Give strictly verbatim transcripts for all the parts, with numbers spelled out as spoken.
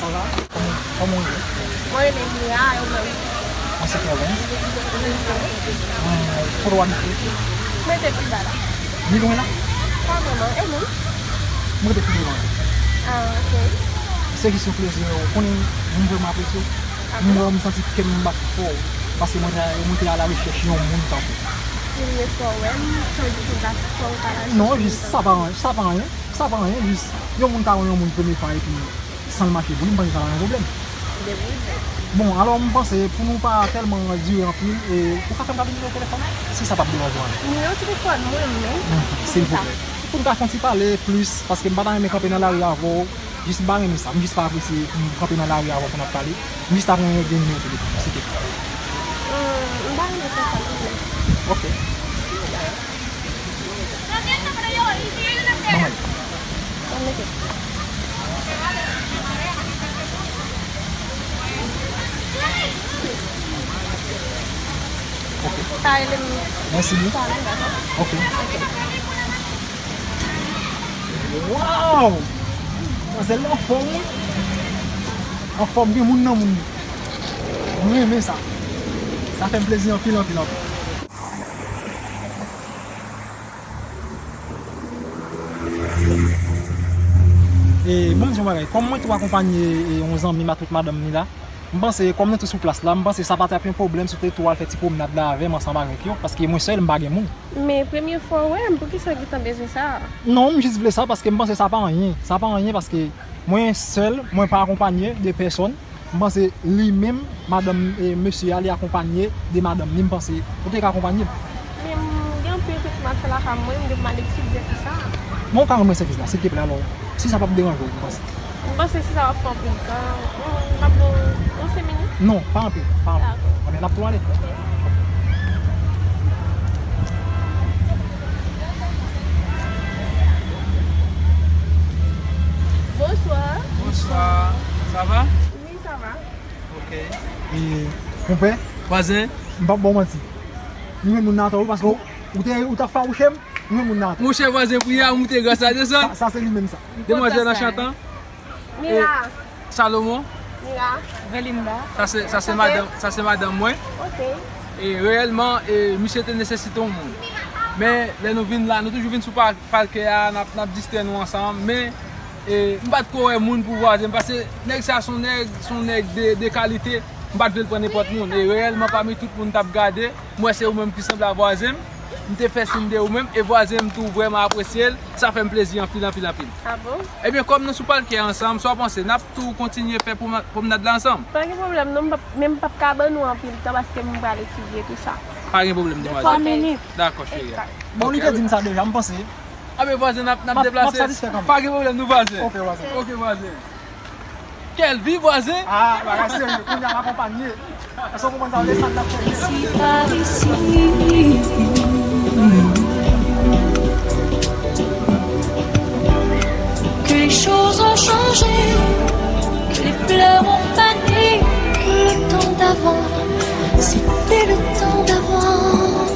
Sa va? Kòman, kòman w ye? Mwen rele Mira, e ou menm? Mwen se Kervens. Kote w abite? Mwen te pi ba la. Li lwen la? Pa vrèman. E ou menm? Mwen te pi lwen. Ah, ok. Se jis yon plezi, ou konnen, mwen vrèman apresye w. Ah bon? Mwen, mwen santi kè m bat fò. Paske mwen te, mwen te a la rechèch yon moun tankou w. Premye fwa w wè m, sa vle di se pa fò w pa la rechèch yon moun tankou w? Non, jis sa pa anyen, sa pa anyen, sa pa anyen, jis yon moun ka wè yon moun premye fwa epi san l mache pou li, m panse sa pa yon pwoblèm. Bon, alò, m panse, pou nou pa tèlman dire anpil, e, ou ka fè m gade nimewo telefòn ou, si sa p ap deranje w anyen. Nimewo telefòn mwen menm? Mhm, silvouplè. Pou n ka fè yon ti pale plis, paske m pa ta renmen kanpe nan lari avè w, jis m pa renmen sa, m jis pa apresye pou m kanpe nan lari avè w pou n ap pale, m jis ta renmen gen nimewo telefòn ou, silvouplè. Hmm, m pa renmen fè sa non. Ok. Ban mwen. Ok. Mèsi byen. Ok. Waw! Manzèl la anfòm, wi. Anfòm, gen moun nan moun. Mwen renmen sa. Sa fè m plezi anpil, anpil, anpil. E, bon, di yon bagay, kòm mwen tou akonpanye, e, yon zanmi m ak tout madanm ni la, m panse, kòm nou tou sou plas la, m panse sa pa t ap yon pwoblèm si w te tou al fè ti pwomnad la avè m ansanm avèk yo, paske mwen sèl, m pa gen moun. Men premye fwa w wè m, poukisa w gentan bezwen sa? Non, m jis vle sa, paske m panse sa pa anyen. Sa pa anyen, paske mwen sèl, mwen pa akonpanye de pèsòn. M panse li menm, madanm, e, mesye a, li akonpanye de madanm li, m panse ou te ka akonpanye m. Men m gen anpil tèt mal fè lakay mwen, m gen pou m al etidye tou sa. Men ou ka rann mwen sèvis la, silteplè, alò, si sa p ap deranje w, m panse. M panse si sa w ap fè anpil tan, m ap ba w yon senk minit. Non, pa anpil, pa anpil. Dakò. Anben, n ap tou ale. Ok. Bonsoir. Bonsoir. Ça va? Oui, ça va. Ok. E, konpè? Vwazen? M p ap ba w manti. M jwenn moun nan atò, wi, paske ou, ou te, ou t ap fawouche m, m jwenn moun nan atò. Monchè vwazen, priyè a moute gras a Dye sa. Sa, sa se li menm sa. Demwazèl Anchanta. Mira. E, Salomon. Mira. Velinda. Sa se, sa se madanm, sa se madanm mwen. Ok. E reyèlman, e, misye te nesesite yon moun. Men, lè nou vin la, nou toujou vin sou pa-, palkè a, n ap, n ap distrè nou ansanm. Men, e, m pa t ko wè moun pou vwazen m, paske nèg sa se yon nèg, se yon nèg de, de kalite. M pa t vle l pran nenpòt moun. E reyèlman, pami tout moun t ap gade, m wè se ou menm ki sanble a vwazen m. M te fè siy de ou menm, e vwazen m tou vrèman apresye l. Sa fè m plezi anpil, anpil, anpil. Ah bon? Ebyen, kòm nou sou palkè a ansanm, sa w panse, n ap tou kontinye fè pwomna-, pwomnad la ansanm? Pa gen pwoblèm, non, m p ap, men m p ap ka ban nou anpil tan paske m pral etidye tou sa. Pa gen pwoblèm, demwazèl. Twa minit. Dakò, cheri. Bon, li te di m sa deja, m panse. Anben, vwazen, n ap, n ap deplase. M ap satisfè kanmenm. Pa gen pwoblèm, nou vwazen. Ok, vwazen. Ok, vwazen. Kèlvi, vwazen. Ah, bagay serye. Kounye a m akonpanye. Èske w konprann sa vle di? Sa n ap fè. Ici, par ici. Que les choses ont changé, que les fleurs ont fané, que le temps d'avant, c'était le temps d'avant.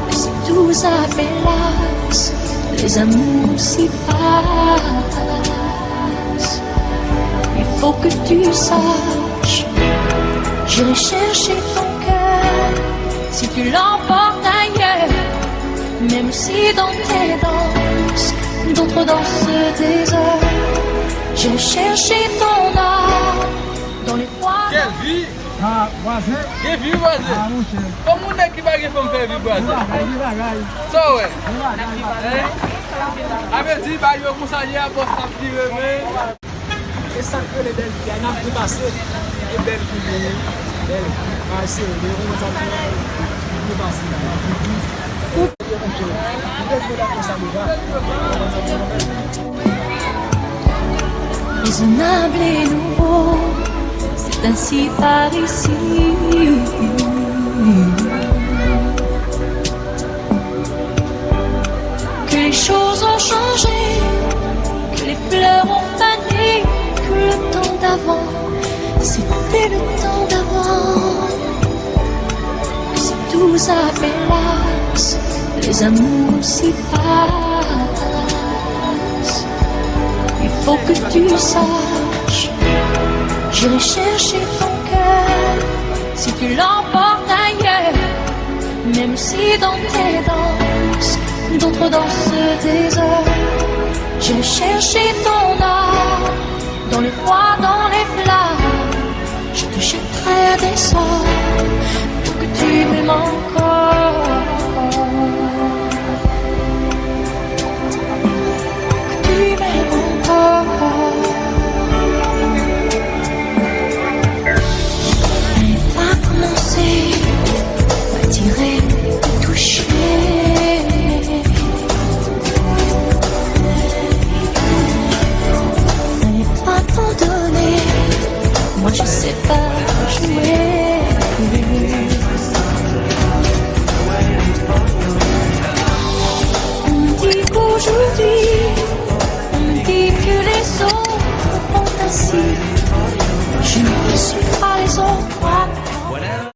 Mais si tout ça, hélas, les amours s'y passent. Il faut que tu saches, j'irai chercher ton cœur si tu l'emportes ailleurs. Même si dans tes danses, d'autres dansent des heures, j'irai chercher ton âme dans les froids. Kèlvi! Ah, vwazen. Gen vi, vwazen. Ah, monchè. Kòman yon nèg ki pa gen fanm fè vi, vwazen? Gen bagay, gen bagay. Sa w wè? Gen bagay. Hein? Sa vle di, bagay yo konsa ye a, bòs la ap vire, men. E sa k rele bèl fi a, n ap depase. E bèl fi li ye. Bèl fi. Bagay serye, men yo konn sa di. Depase. Raisonnable et nouveau, c'est ainsi par ici que les choses ont changé, que les fleurs ont fané, que le temps d'avant, c'était le temps d'avant. Si tout ça, hélas, les amours s'y passent, il faut que tu saches, j'irai chercher ton cœur si tu l'emportes ailleurs. Même si dans tes danses, d'autres dansent des heures, j'irai chercher ton âme dans les froids, dans les flammes. Je te jetterai des sorts pour que tu m'aimes encore.